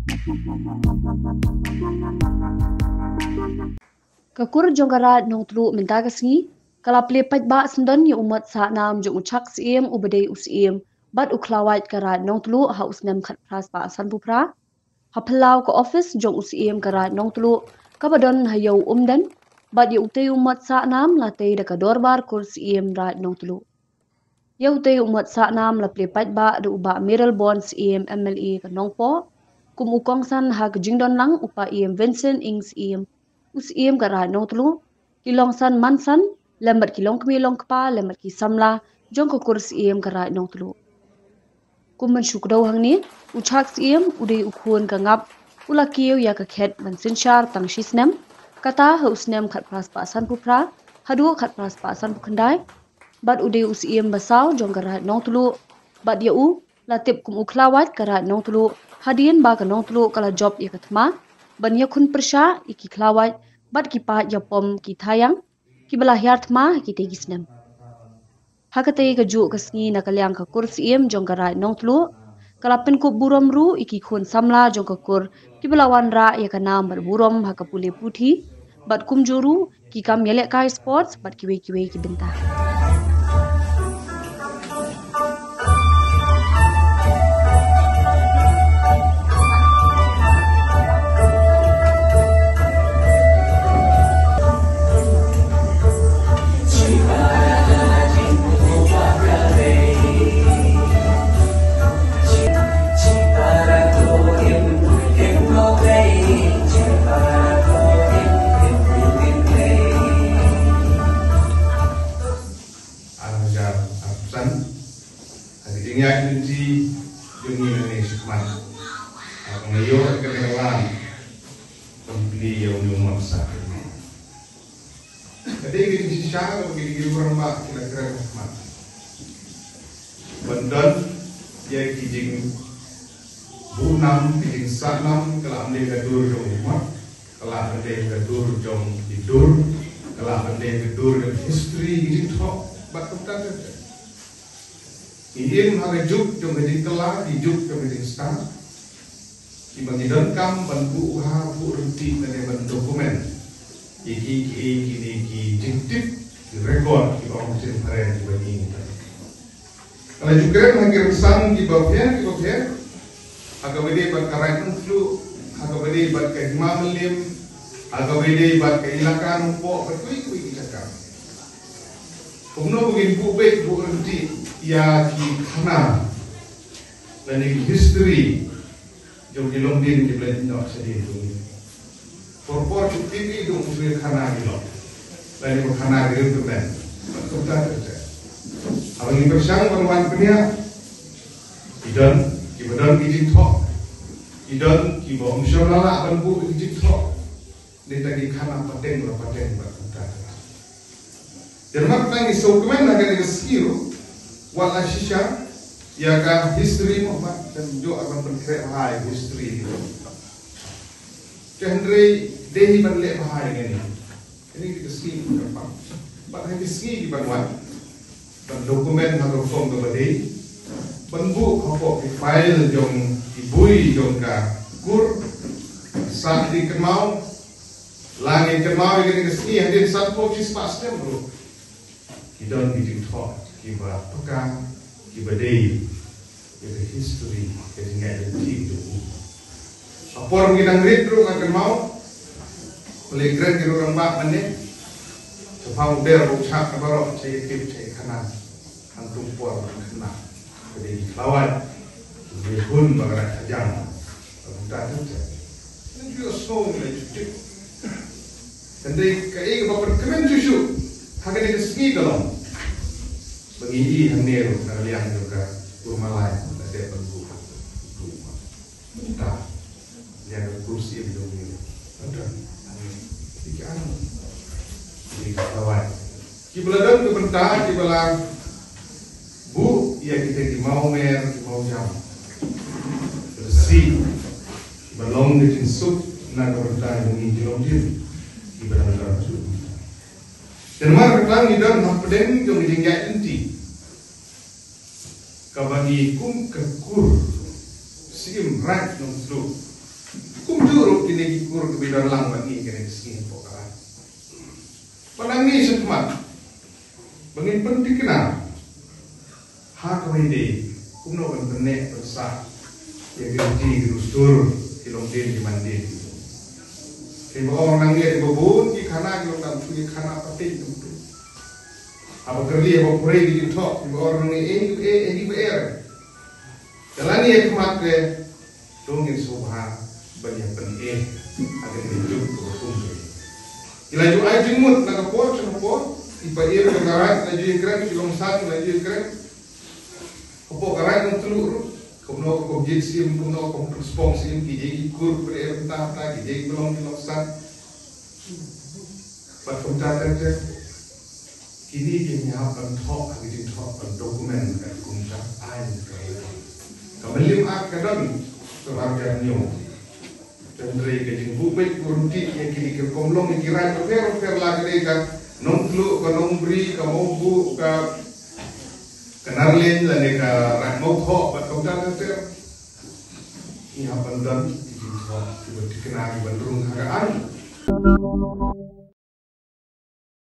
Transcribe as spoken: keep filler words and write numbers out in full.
Ka kur jong ka Raid Nongtluh mynta ka sngi ka la plie paidbah syndon ïa u mot sahnam jong u Chak Syiem uba dei u Syiem bad u Khlawait ka Raid Nongtluh ha u snem khatphra spah sanphew phra. Ha phyllaw ka ophis jong u Syiem ka Raid Nongtluh kaba don ha Ïew Umden bad ïa utei u mot sahnam la tei da ka Dorbar Kur Syiem Raid Nongtluh. Ïa utei u mot sahnam la plie paidbah da u Bah Mayralborn Syiem M L A ka Nongpoh, kum u kongsan ha ka jingdon lang u Paiem Vincent Ing Syiem, u Syiem ka Raid Nongtluh, ki longsan mansan lem bad ki longkmie longkpa lem bad ki samla jong ka kur Syiem ka Raid Nongtluh. Kum ban shu kdew hangne, u Chak Syiem u dei u khun ka Ngap, u la kiew ïa ka khet ban synshar tang shi snem, kata ha u snem khatphra spah sanphew phra haduh khatphra spah sanphew khyndai, bad u dei u Syiem ba saw jong ka Raid Nongtluh, bad ïa u la tip kum u Khlawait ka Raid Nongtluh hadien ba ka Nongtluh ka la jop ïa ka thma ban ïakhun pyrshah ïa ki khlawait bad ki paid ïapom ki thaïang kiba la hiar thma ha kitei ki snem. Ha katei ka juh ka sngi na ka liang ka kur Syiem jong ka Raid Nongtluh ka la pynkup burom ruh ïa ki khun samla jong ka kur kiba la wanrah ïa ka nam bad burom ha ka pule puthi bad kumjuh ruh ki kam ïalehkai sports bad kiwei kiwei ki bynta. Ar hajar arphew san. Ha ka jingïaid lynti jong ngi nangne shakhmat, ha ka ïoh kane ka lam ban plie ïa une u mot sah. Ka dei ka jingshisha kaba ki dei ki rangbah ki la kren ha khmat ban don ïa ki jingbuh nam, ki jingsahnam, ka la ym dei ka dur jong u mot, ka la ym dei ka dur jong ki dur, ka la ym dei ka dur jong history, ki jingthoh bad kumta ter ter. Ngi im ha ka juk jong ka jingkylla, ki juk jong ka jingstad. Kiba ngi donkam ban buh bha, buh ryntih lane ban document ïa ki, ki, kine ki jingtip, ki record kiba ong shisien phareng kiba ngi. Ka la ju kren ha ki rynsan kiba pher kiba pher, ha kaba ïadei bad ka Raid Nongtluh, ha kaba ïadei bad ka Hima Mylliem, ha kaba ïadei bad ka Elaka Nongpoh bad kiwei kiwei ki jaka. Kumno ba ngin buh beit buh ryntih ïa ki khana lane ki history jong ki longdien kiba la ïehnoh shadien jong ngi. Por por ki tip ïa u dei u khana ki long lane u khana ki rim tymmen. Kumta ter ter. Haba ngi pyrshang ban wan pynïaid, ki don kiba don ki jingthoh, ki don kiba ym shym la lah ban buh ki jingthoh. Nangta ki khana pateng la pateng bad kumta. Te namar kata ngi sngewkmen ha kane ka sngi ruh, wat la shisha ïa ka history mo, bad kan ïoh ban pynkhreh bha ïa ka history. Te hynrei dei hi ban leh bha ïa kane. Kane ka sngi kyrpang. Bad ha ki sngi kiban wan, ban document ha ka rukom kaba dei, ban buh hapoh ki file jong ki bui jong ka kur. Sa dei kynmaw, la ngin kynmaw ïa kane ka sngi hadien sanphew shispah snem ruh, ki don ki jingthoh kiba paka, kiba dei ïa ka history, ka jingïaid lynti jong u. Ha por ngi dang rit ruh nga kynmaw, balei kren ki ruh rangbah mynne, shaphang u der u chak na baroh, cha ïa tip cha ïa khana. Hangtum por ba khana ka dei ki khlawait, ki hun ba ka rai ka jam. Ba kumta tu te. Ngi ju sngew ngi la ju tip. Hynrei kaei kaba pyrkhat shuh shuh ha kane ka sngi ka long ba ngi ïohi hangne ruh na ka liang jong ka kur Malai la dep ban buh. Mynta ïa ka kur Syiem jong ngi. Mynta hangne, ïa ki, ïa ki khlawait kiba la don ka bynta kiba la buh ïa kita ki mawmer, ki mawjam, ki lynti, kiba long ka jingsuk na ka bynta jong ngi ki longdien kiba dang don shuh. Te namar kata ngi don hapdeng jong ka jingïaid lynti kaba ngi kum ka kur Syiem Raid Nongtluh Kumjuh ruh kine ki kur kiba don lang bad ngi kane ka sngi hapoh ka rai. Ba nangne shakhmat ba ngin pynthikna ha kawei de kumno ban pynneh pynsah ïa ki riti ki dustur, ki longdien ki mandien. Kiba ong nangne ba bun ki khana ki long tang shu ïa khana pateng kumtu. Haba kyrli haba pyrshah ki jingthoh kiba ong nangne eh eh eh eh eh. Te lane ïa khmat te to ngin sngewbha ban ïa pyneh ha kane ka juk kaba kumne. Ki la ju ai jingmut na ka por sha ka por, ki paid ka Karaï la ju ïakren, ki Longsan la ju ïakren. Hapoh Karaï Nongtluh ruh kumno ka Kong Jit Syiem, kumno ka Kong Pynspong Syiem, ki dei ki kur ba dei bynta bynta, ki dei ki ba long ki Longsan. Bad kumta ter ter kine ki ngi hap ban thoh ha ki jingthoh ban document ka kum ka aiñ ka law. Ka Mylliem Act ka don ka Article hynñiew. Hynrei ka jingbuh beit buh ryntih ïa kine ki rukom long ïa ki raid bapher bapher, la ka dei ka Nongtluh, ka Nongbri, ka Mawbuh, ka ka Narlien lane ka Raid Mawthoh bad kumta ter ter. Ngi hap ban don ki jingthoh kiba thikna kiban rung ha ka aiñ.